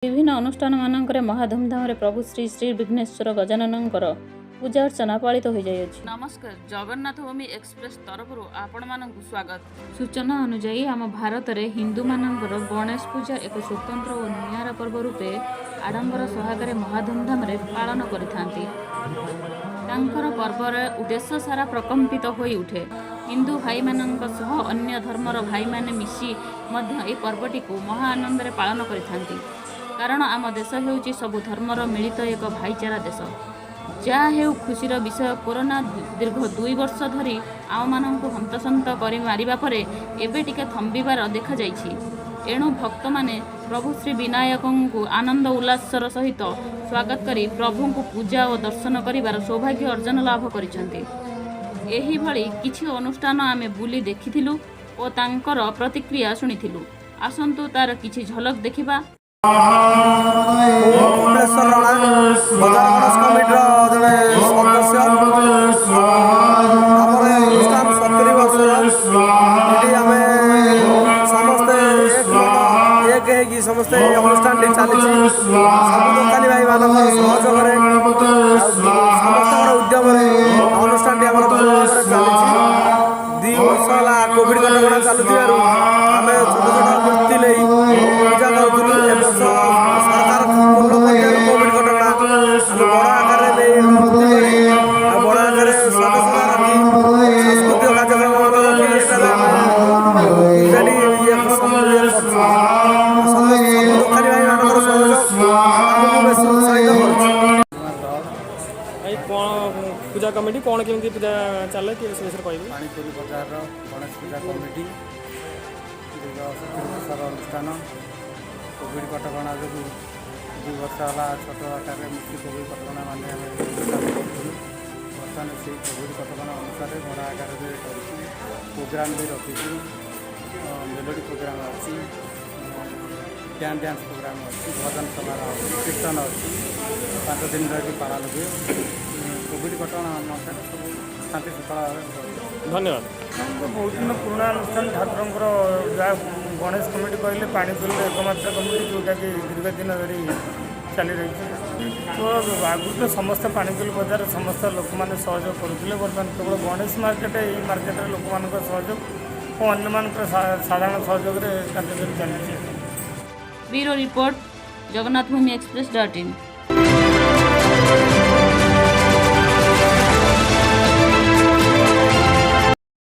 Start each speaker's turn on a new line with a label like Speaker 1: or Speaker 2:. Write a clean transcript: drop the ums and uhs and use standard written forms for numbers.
Speaker 1: ବିଭିନ୍ନ ଅନୁଷ୍ଠାନମାନଙ୍କରେ ମହା ଧୁମଧାମରେ ପ୍ରଭୁ ଶ୍ରୀ ଶ୍ରୀ ବିଘ୍ନେଶ୍ୱର ଗଜାନନଙ୍କର ପୂଜା ଅର୍ଚ୍ଚନା ପାଳିତ ହୋଇଯାଇଅଛି।
Speaker 2: ନମସ୍କାର, ଜଗନ୍ନାଥ ଭୂମି ଏକ୍ସପ୍ରେସ ତରଫରୁ ଆପଣମାନଙ୍କୁ ସ୍ୱାଗତ।
Speaker 1: ସୂଚନା ଅନୁଯାୟୀ, ଆମ ଭାରତରେ ହିନ୍ଦୁମାନଙ୍କର ଗଣେଶ ପୂଜା ଏକ ସ୍ୱତନ୍ତ୍ର ଓ ନିଆରା ପର୍ବ ରୂପେ ଆଡ଼ମ୍ବର ସହକାରେ ମହା ଧୁମଧାମରେ ପାଳନ କରିଥାନ୍ତି। ତାଙ୍କର ପର୍ବରେ ଦେଶ ସାରା ପ୍ରକମ୍ପିତ ହୋଇ ଉଠେ। ହିନ୍ଦୁ ଭାଇମାନଙ୍କ ସହ ଅନ୍ୟ ଧର୍ମର ଭାଇମାନେ ମିଶି ମଧ୍ୟ ଏହି ପର୍ବଟିକୁ ମହା ଆନନ୍ଦରେ ପାଳନ କରିଥାନ୍ତି, କାରଣ ଆମ ଦେଶ ହେଉଛି ସବୁ ଧର୍ମର ମିଳିତ ଏକ ଭାଇଚାରା ଦେଶ। ଯାହା ହେଉ, ଖୁସିର ବିଷୟ, କୋରୋନା ଦୀର୍ଘ 2 ବର୍ଷ ଧରି ଆମମାନଙ୍କୁ ହନ୍ତସନ୍ତ କରି ମାରିବା ପରେ ଏବେ ଟିକେ ଥମ୍ବିବାର ଦେଖାଯାଇଛି। ଏଣୁ ଭକ୍ତମାନେ ପ୍ରଭୁ ଶ୍ରୀ ବିନାୟକଙ୍କୁ ଆନନ୍ଦ ଉଲ୍ଲାସର ସହିତ ସ୍ୱାଗତ କରି ପ୍ରଭୁଙ୍କୁ ପୂଜା ଓ ଦର୍ଶନ କରିବାର ସୌଭାଗ୍ୟ ଅର୍ଜନ ଲାଭ କରିଛନ୍ତି। ଏହିଭଳି କିଛି ଅନୁଷ୍ଠାନ ଆମେ ବୁଲି ଦେଖିଥିଲୁ ଓ ତାଙ୍କର ପ୍ରତିକ୍ରିୟା ଶୁଣିଥିଲୁ। ଆସନ୍ତୁ, ତାର କିଛି ଝଲକ ଦେଖିବା।
Speaker 3: ମୁଁ କପିଳେଶ୍ୱର ରଣା, ବଜାର ଗଣେଶ କମିଟିର ଜଣେ ସଦସ୍ୟ। ଆମର ଏ ଅନୁଷ୍ଠାନ 70 ବର୍ଷର। ଏଠି ଆମେ ସମସ୍ତେ ଏକ ମନ ଏକ ହେଇକି ସମସ୍ତେ ଏ ଅନୁଷ୍ଠାନଟି ଚାଲିଛି। ସବୁ ଦୋକାନୀ ଭାଇମାନଙ୍କର ସହଯୋଗରେ ଆଉ ସମସ୍ତଙ୍କର ଉଦ୍ୟମରେ ଅନୁଷ୍ଠାନଟି ଆମର ଭଲ ଭାବରେ ଚାଲିଛି। 2 ବର୍ଷ ହେଲା କୋଭିଡ କଟକଣା ଚାଲୁଥିବାରୁ ଆମେ ଛୋଟ ଛୋଟ ମୂର୍ତ୍ତି ନେଇ ପୂଜା କରୁଥିଲୁ। ଏ ବର୍ଷ ସରକାର କୋହଳ କରିଥିବାରୁ କୋଭିଡ କଟକଣା, ଆମେ ବଡ଼ ଆକାରରେ ନେଇ ମୂର୍ତ୍ତି କରି ଆଉ ବଡ଼ ଆକାରରେ ସଦସ୍ୟତା ରଖି, ସାଂସ୍କୃତିକ କାର୍ଯ୍ୟକ୍ରମ ରଖି ଏଠାରେ ଆମେ ପୂଜାଟି ଇଏ କରୁଛୁ। ସମସ୍ତ ସବୁ ଦୋକାନୀ ଭାଇମାନଙ୍କର ସହଯୋଗ ଆମକୁ ବେଶୀ ଉତ୍ସାହିତ କରୁଛି।
Speaker 4: ଭାଇ, କ'ଣ ପୂଜା କମିଟି, କ'ଣ କେମିତି ପୂଜା ଚାଲେ କି ସେ ବିଷୟରେ କହିବେ?
Speaker 5: ପାଣିପୁରୀ ବଜାରର ଗଣେଶ ପୂଜା କମିଟି ଦୀର୍ଘ 70 ବର୍ଷର ଅନୁଷ୍ଠାନ। କୋଭିଡ଼ କଟକଣା ଯୋଗୁଁ 2 ବର୍ଷ ହେଲା ଛୋଟ ଆକାରରେ ମୂର୍ତ୍ତି, କୋଭିଡ଼ କଟକଣା ମାନି ଆମେ ଅନୁଷ୍ଠାନ କରୁଥିଲୁ। ବର୍ତ୍ତମାନ ସେଇ କୋଭିଡ଼ କଟକଣା ଅନୁସାରେ ବଡ଼ ଆକାରରେ କରୁଛୁ। ପ୍ରୋଗ୍ରାମ୍ ବି ରଖିଛୁ। ମେଲୋଡ଼ି ପ୍ରୋଗ୍ରାମ୍ ଅଛି, ଡ୍ୟାନ୍ସ ଡ୍ୟାନ୍ସ ପ୍ରୋଗ୍ରାମ୍ ଅଛି, ଭଜନ ସମାରୋହ ଅଛି, କୀର୍ତ୍ତନ ଅଛି। 5 ଦିନ ଧରି ପାଳନ ହୁଏ। କୋଭିଡ଼ କଟକଣା ଅନୁସାରେ ସବୁ ଶାନ୍ତି ଶୃଙ୍ଖଳା ଭାବେ କରୁଛୁ।
Speaker 4: ଧନ୍ୟବାଦ।
Speaker 6: ବହୁତ ଦିନ ପୁରୁଣା ଅନୁଷ୍ଠାନ। ଠାକୁରଙ୍କର ଯାହା ଗଣେଶ କମିଟି କହିଲେ ପାଣିପୁରୀର ଏକମାତ୍ର କମିଟି, ଯେଉଁଟାକି ଦୀର୍ଘ ଦିନ ଧରି ଚାଲି ରହିଛି। ତ ଆଗରୁ ତ ସମସ୍ତ ପାଣିପୁରୀ ବଜାର ସମସ୍ତ ଲୋକମାନେ ସହଯୋଗ କରୁଥିଲେ। ବର୍ତ୍ତମାନ କେବଳ ଗଣେଶ ମାର୍କେଟ, ଏଇ ମାର୍କେଟରେ ଲୋକମାନଙ୍କ ସହଯୋଗ ଓ ଅନ୍ୟମାନଙ୍କର ସାଧାରଣ ସହଯୋଗରେ କାର୍ଯ୍ୟକାରୀ ଚାଲିଛି।
Speaker 1: ବ୍ୟୁରୋ ରିପୋର୍ଟ, ଜଗନ୍ନାଥ ଭୂମି ଏକ୍ସପ୍ରେସ.ଇନ୍।